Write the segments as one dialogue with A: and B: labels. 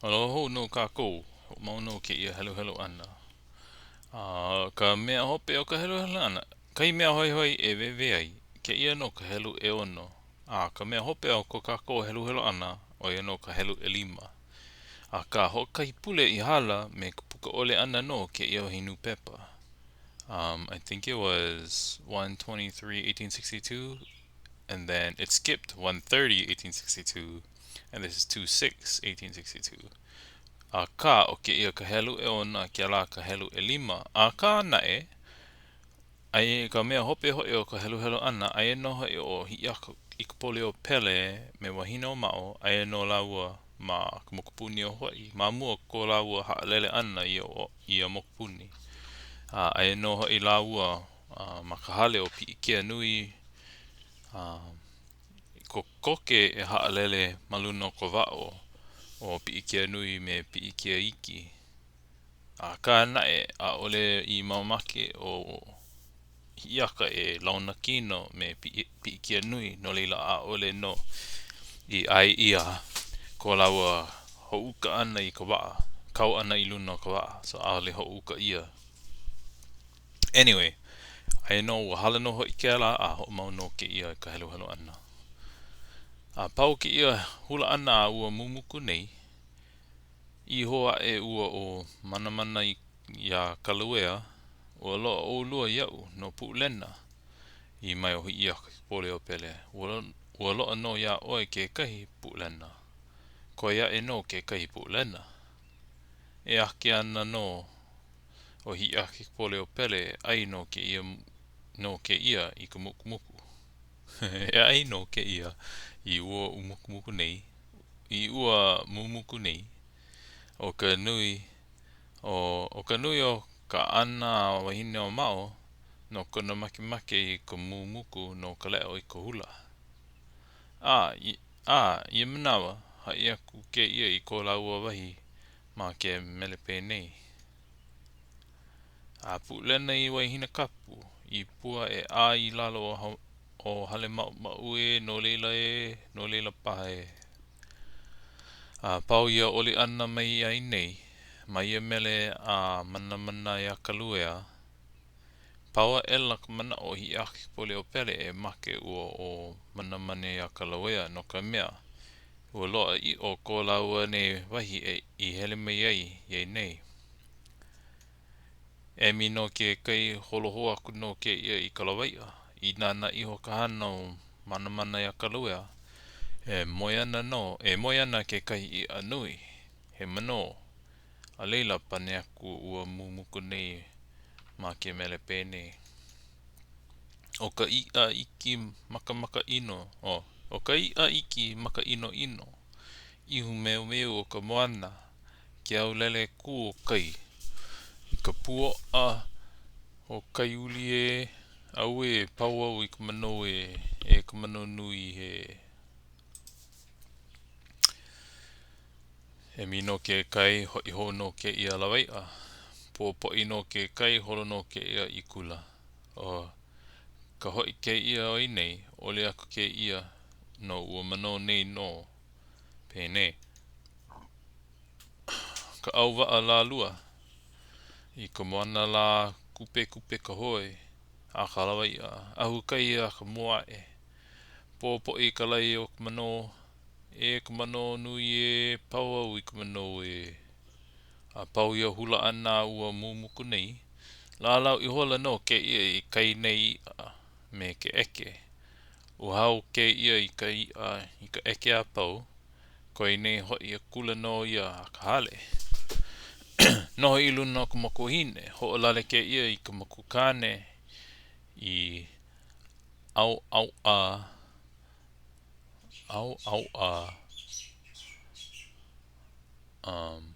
A: Aloha hou nō kākou. Hoʻomau nō kēia heluhelu ʻana. A ka mea hope o ka heluhelu ʻana, kahi mea hoihoi e wēwē ai, kēia nō ka helu ʻeono. A ka mea hope o ko kākou heluhelu ʻana, ʻo ia nō ka helu ʻelima. Akā, hoʻokahi pule i hala me ka puka ʻole ʻana nō o kēia wahi nūpepa. Um, I think it was 123, 1862, and then it skipped 130, 1862, and this is 26, 1862. Akā, ʻo kēia ka helu ʻeono a kēlā ka helu ʻelima. Akā naʻe, aia ka mea hope hoʻi o ka heluhelu ʻana, aia nō hoʻi ʻo Hiʻiakaikapoliopele me Wahineʻōmaʻo, aia nō lāua ma ka mokupuni o Hawaiʻi, ma mua o ko lāua haʻalele ʻana i ia mokupuni. A aia nō hoʻi lāua ma ka hale o Piʻikeanui, a kokoke e haʻalele ma luna o ka waʻa o Piʻikeanui me Piʻikeaiki. Akā naʻe, ʻaʻole i mamake ʻo Hiʻiaka e launa kino me Piʻikeanui, no laila ʻaʻole nō i ʻae ʻia ko lāua hoʻouka ʻana i ka waʻa, kau ʻana i luna o ka waʻa, so ʻaʻole hoʻouka ʻia. Anyway, aia nō ua hala nō hoʻi kēlā a hoʻomau nō kēia i ka heluhelu ʻana. A pau kēia hula ʻana a ua Mumuku nei, iho aʻe ua ʻo Manamana iā Kalaupapa, ua loaʻa ʻolua iaʻu no Puʻulena, ʻī mai ʻo Hiʻiakaikapoliopele, ua, ua loaʻa nō iā ʻoe kekahi Puʻulena. Koe aʻe nō kekahi Puʻulena. E ake ana nō ʻo Hiʻiakaikapoliopele e ʻai nō kēia nō kēia i ka mukumuku. E ʻai nō kēia i ua mukumuku nei, i ua mumuku nei. ʻO ka nui, ʻo, ʻo ka nui o ka ʻana a Wahineʻōmaʻo no kona makemake i ka mumuku no ka leʻa i ka hula. A, a ia manawa, haʻi aku kēia i ko lāua wahi ma ke mele penei. A Puʻulena i Waihinakapu, i pua e ʻā i lalo o Halemaʻumaʻu ē, no laila ē, no laila paha ē. A pau ia oli ʻana mai ai nei, ma ia mele a Manamanaiakaluea, Pau aʻela ka manaʻo o Hiʻiakaikapoliopele e make ua ʻo Manamanaiakalauea no ka mea, ua loaʻa ʻiʻo ko lāua nei wahi i hele mai ai ia nei. Emi nō ke kai, holo hou aku nō kēia i ka lawaiʻa. I nānā iho ka hana o Manamanaiakalauea, e moe ana nō, e moe ana kekahi iʻa nui, he manō. A laila, pane aku ua mumuku nei ma ke mele penei, ʻO ka iʻa iki makamaka ʻino, oh, ʻo ka iʻa iki maka ʻinoʻino, ihu meumeu o ka moana, ke aulele kū o kai. I ka puoʻa o Kaiuli ē, auē, pau au i ka manō ē, e ka manō nui ē. Emi nō ke kai, hoʻi hou nō kēia lawaiʻa. Popoʻi nō ke kai, holo nō kēia i kula. ʻO ka hoʻi kēia oi nei, ʻoli aku kēia no ua manō nei nō. Penei ka ʻauwaʻa lālua i ka moana lā kupekupe ka hoe a ka lawaiʻa, ahu kai a ka Moaʻe. Popoʻi ka lae o ka manō E ka manō nui ē, pau au i ka manō ē. A pau ia hula ʻana a ua mumuku nei, lālau ihola nō kēia i kai nei iʻa me ke ʻeke. Uhau kēia i ka iʻa i ka ʻeke a pau, koe nei hoʻi akula nō ia a ka hale. Noho i luna o ka makuahine, hoʻolale kēia i ka makukāne i ʻauʻauʻa ʻAuʻauʻa um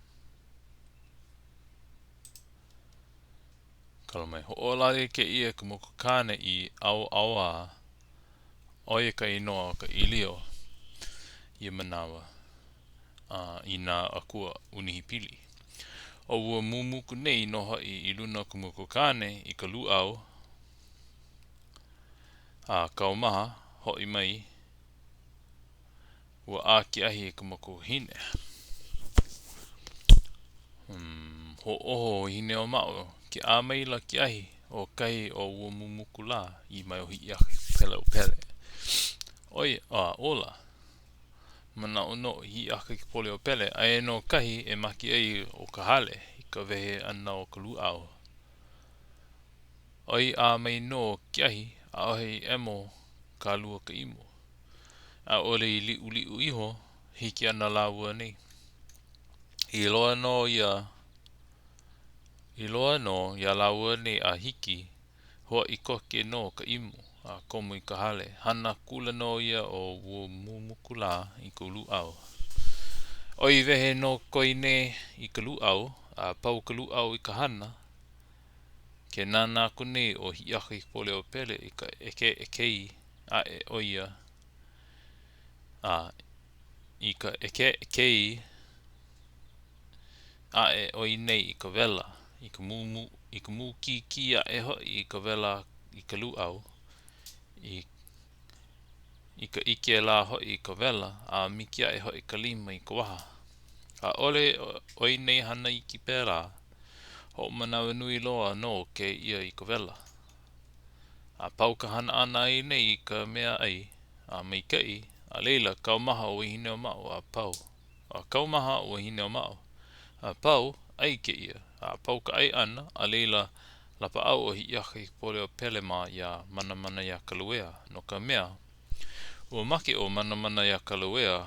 A: Kala mai. Hoʻolale kēia i ka makukāne i ʻauʻauā, ʻo ia ka inoa o ka ʻīlio ia manawa a i nā akua ʻūnihipili. ʻO ua mumuku nei nō hoʻi i luna o ka makukāne i ka lūʻau a kaumaha hoʻi mai ua ʻā ke ahi i ka makuahine. Hoʻōho ʻo Wahineʻōmaʻo, ke ʻā maila ke ahi o kahi o ua mumuku lā, ʻī mai ʻo Hiʻiakaikapoliopele. ʻO ia, a ola. Manaʻo nō ʻo Hiʻiakaikapoliopele, aia nō kahi e make ai ʻo ka hale i ka wehe ʻana o ka lūʻau. ʻOi ʻā mai nō ke ahi, ʻaʻohe i ʻemo ka lua ka imu. ʻAʻole i liʻuliʻu iho, hiki ana lāua nei. I loa nō ia I loa nō iā lāua nei a hiki, huaʻi koke nō ka imu, a komo i ka hale. Hana akula nō ia o ua mumuku lā i ka lūʻau. ʻOi wehe nō koe nei i ka lūʻau, a pau ka lūʻau i ka hana, Ke nānā aku nei ʻo Hiʻiakaikapoliopele i ka ʻekeʻekei aʻe o ia, a i ka ʻekeʻekei aʻe ʻo ia nei i ka wela, i ka mūmū, i ka mūkīkī aʻe hoʻi i ka wela i ka lūʻau, i i ka ʻike lā hoʻi i ka wela, a miki aʻe hoʻi ka lima i ka waha. ʻAʻole ʻo ia nei hana iki pēlā. Hoʻomanawanui loa nō kēia i ka wela. A pau ka hana ʻana a ia nei i ka mea ʻai, a maikaʻi, a laila, kaumaha ʻo Wahineʻōmaʻo a pau. A kaumaha ʻo Wahineʻōmaʻo. A pau, ʻai kēia. A pau ka ʻai ʻana, a laila, lapaʻau ʻo Hiʻiakaikapoliopele mā iā Manamanaiakaluea, no ka mea, ua make ʻo Manamanaiakaluea,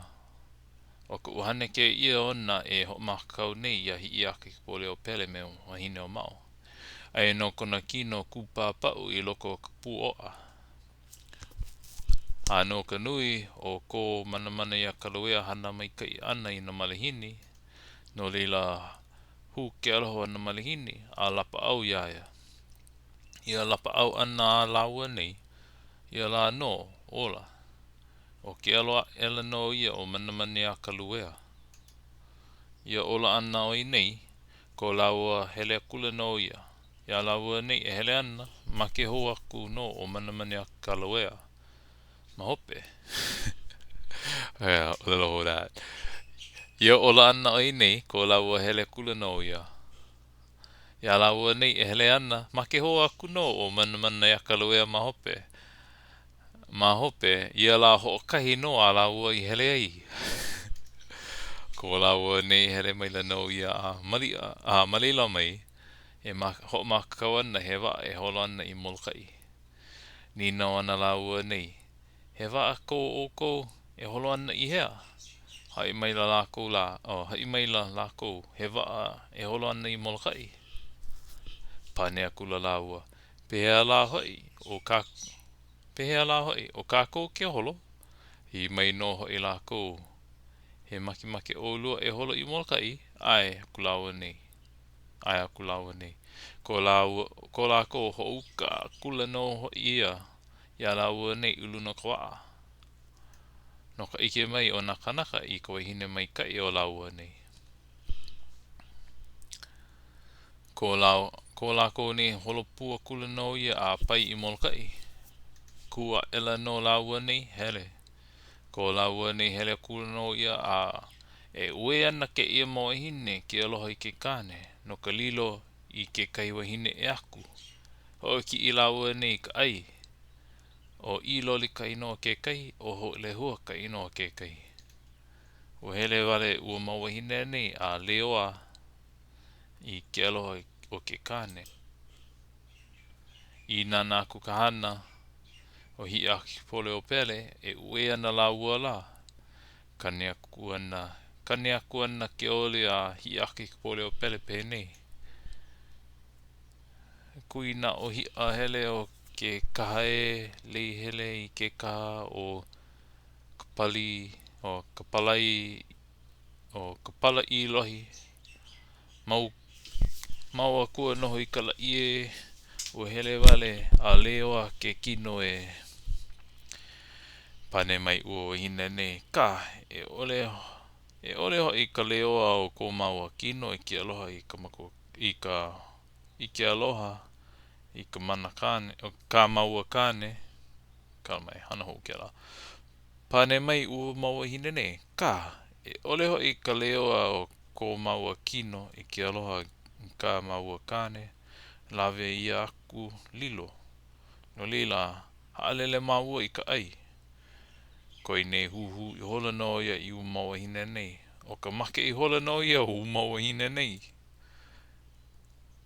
A: ʻO ka ʻuhane kēia ona e hoʻomākaukau nei iā Hiʻiakaikapoliopele me Wahineʻōmaʻo. Aia nō kona kino kūpapaʻu i loko o ka pūʻoʻa. A no ka nui o ko Manamanaiakaluea hana maikaʻi ʻana i nā malihini, no laila hū ke aloha o nā malihini a lapaʻau iā ia. Ia lapaʻau ʻana a lāua nei, ia lā nō, ola. ʻO ke alo aʻela nō ia o Manamanaiakaluea. Ia ola ʻana o ia nei, ko lāua hele akula nō ia. Iā lāua nei e hele ana, make hou aku nō ʻo Manamanaiakaluea ma hope. ʻŌlelo hou that. Ia ola ʻana o ia nei, ko lāua hele akula nō ia. Iā lāua nei e hele ana, make hou aku nō ʻo Manamanaiakaluea ma hope. Ma hope, ia lā hoʻokahi nō a lāua i hele ai. Ko lāua nei hele maila nō ia a maliʻa, a ma laila mai e hoʻomākaukau ana he waʻa e holo ana i Molokaʻi. Nīnau ana lāua nei, He waʻa ko ʻoukou e holo ana i hea? Haʻi maila lākou lā, oh, haʻi maila lākou, he waʻa e holo ana i Molokaʻi. Pane akula lāua, Pehea lā hoʻi, ʻo kā, pehea lā hoʻi, ʻo kākou ke holo? ʻĪ mai nō hoʻi lākou, He makemake ʻolua e holo i Molokaʻi? ʻAe aku lāua nei. ʻAe aku lāua nei. Ko lāua, ko lākou hoʻouka akula nō hoʻi ia iā lāua nei i luna o ka waʻa. No ka ʻike mai o nā kānaka i ka wahine maikaʻi o lāua nei. Ko lā, ko lākou nei holo pū akula nō ia a pae i Molokaʻi. Kū aʻela nō lāua nei, hele. Ko lāua nei hele akula nō ia a e uē ana kēia mau wāhine ke aloha i ke kāne no ka lilo i kekahi wahine ʻē aku. Hoʻokiʻi lāua nei i ka ʻai. ʻO ʻĪloli ka inoa kekahi, ʻo Hoʻolehua ka inoa kekahi. Ua hele wale ua mau wāhine nei a leoa i ke aloha o ke kāne. I nānā aku ka hana o Hiʻiakaikapoliopele, e uē ana lāua lā. Kane aku ana, kane aku ana ke oli a Hiʻiakaikapoliopele penei, Kui nā ʻōhiʻa hele o ke kaha ē, lei hele i ke kaha o ka pali, o ka palai, o ka pala ʻīlohi. Mau, mau akua noho i ka laʻi ē, ua hele wale a leoa ke kino ē. Pane mai ua wahine nei, Kā, e ʻole, e ʻole hoʻi ka leoa o ko māua kino i ke aloha i ka makua, i ka, i ke aloha i ka mana kāne, o kā māua kāne, kala mai, hana hou kēlā. Pane mai ua mau wahine nei, Kā, e ʻole hoʻi ka leoa o ko māua kino i ke aloha kā māua kāne, lawe ʻia aku, lilo. No leila, haʻalele māua i ka ʻai. Koe nei huhū ihola nō ia i ua mau wahine nei. ʻO ka make ihola nō ia o ua mau wahine nei.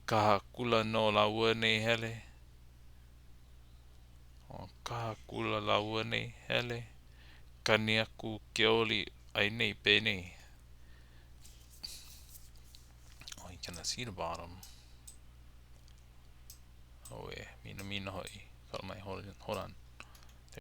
A: Kaha akula nō lāua nei hele. ʻO kaha akula lāua nei hele. Kani aku ke oli ʻai nei penei. Oh, you cannot see the bottom. Auē, minamina hoʻi. Kala mai, hold on.